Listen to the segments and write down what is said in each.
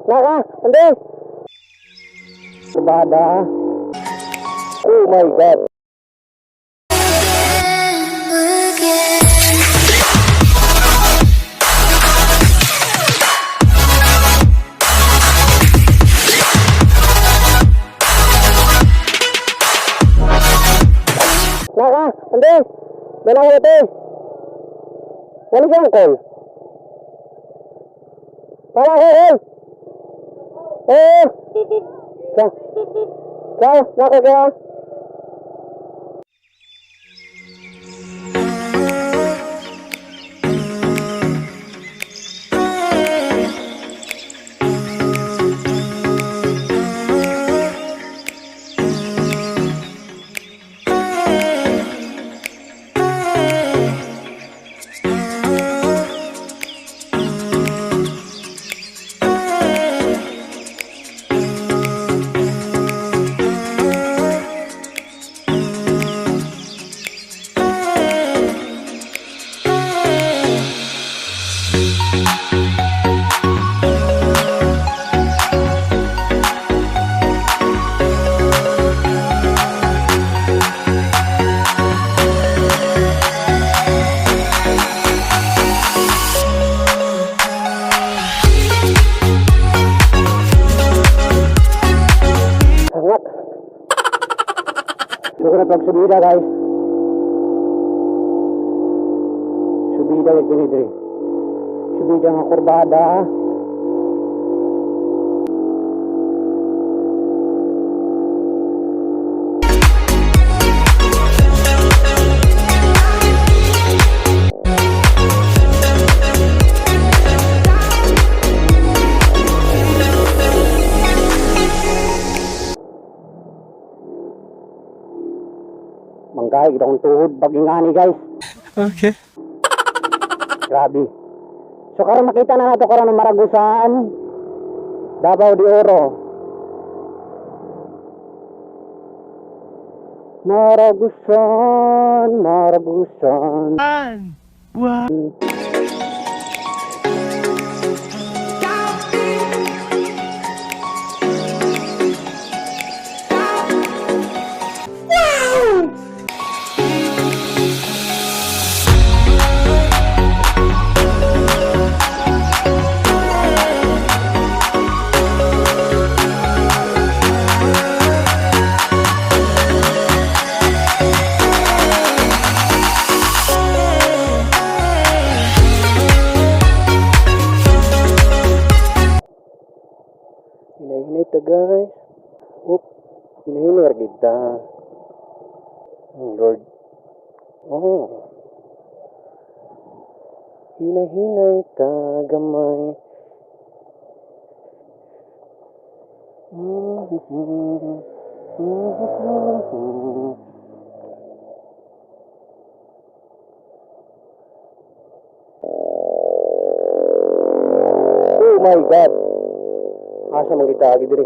Naka, hindi. Kubada. Oh my God. Naka, hindi. Dala ko ito. Wala siyang call. Para ko, call. Eh. Ciao. Ciao, naka ka. Hangat. So, na pag subida, guys. Subida yung kini diri. Subida nga kurbada. Manggay, kita akong tuhod bagingani, guys. Okay. Grabe. So karon makita na nato karon ang Maragusan, Davao de Oro. Maragusan, Maragusan. Wow. Hinahinay ta, guys. Oop, hinahinay ra gid ta. Oh, Lord. Oh. Hinahinay ta gamay. Oh my God. Asa man kita agi diri?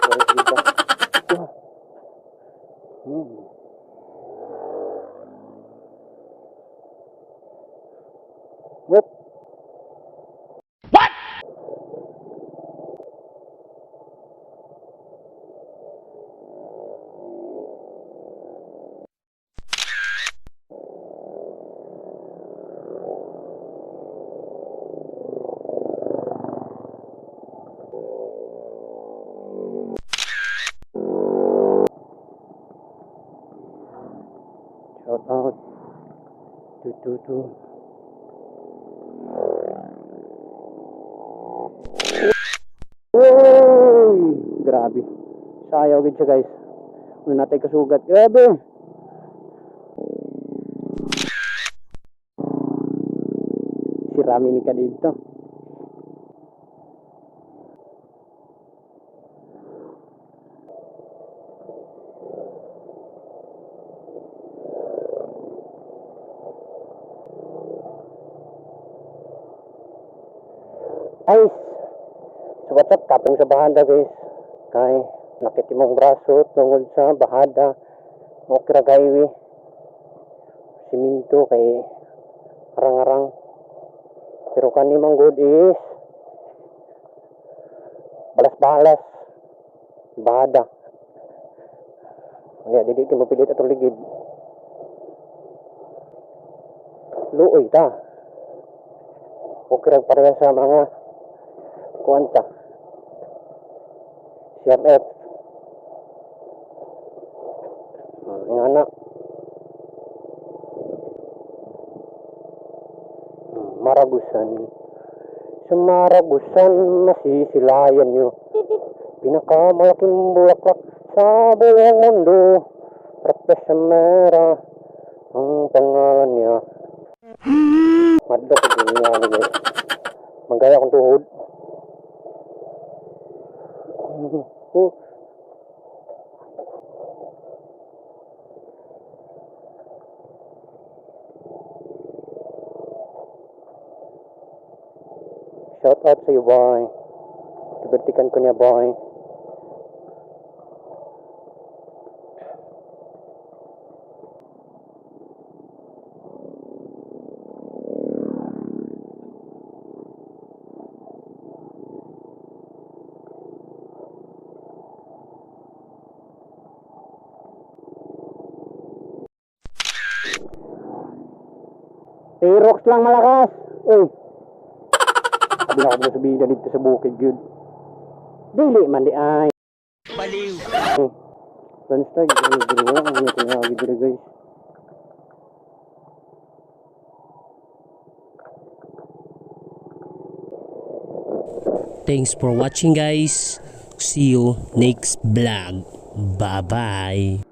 Wala kita. Whoop. What? Shout out. Tu tu tu. Uy! Grabe. Sayaw gid siya, guys. Wala natay kasugat. Grabe. Si Rami ni ka dito. Guys, so what's up, kapong sa bahada, guys. Kay, nakit imong braso tungod sa bahada. Okay ra gaywi. Siminto kay arang-arang. Pero kani man gud is balas-balas bahada. Kaya dili kay mapilit atong ligid. Luoy ta. Okay ra pareha sa mga kuanta. CRF. Nga na. Maragusan. Sa Maragusan, masisilayan nyo. Pinakamalaking bulaklak sa buong mundo. Rapesamera ang pangalan niya. Madlok ko din niya ano, guys. Manggaya akong tuhod. Oh. Shout out sa iyo, boy. Gibertikan ko niya, boy. Aerox lang malakas. Uy. Sabi na ako sa bida dito sa bukid yun. Dili man di ay. Baliw. Landslide. Ay, dili wala kang ginagawa dili, guys. Thanks for watching, guys. See you next vlog. Bye bye.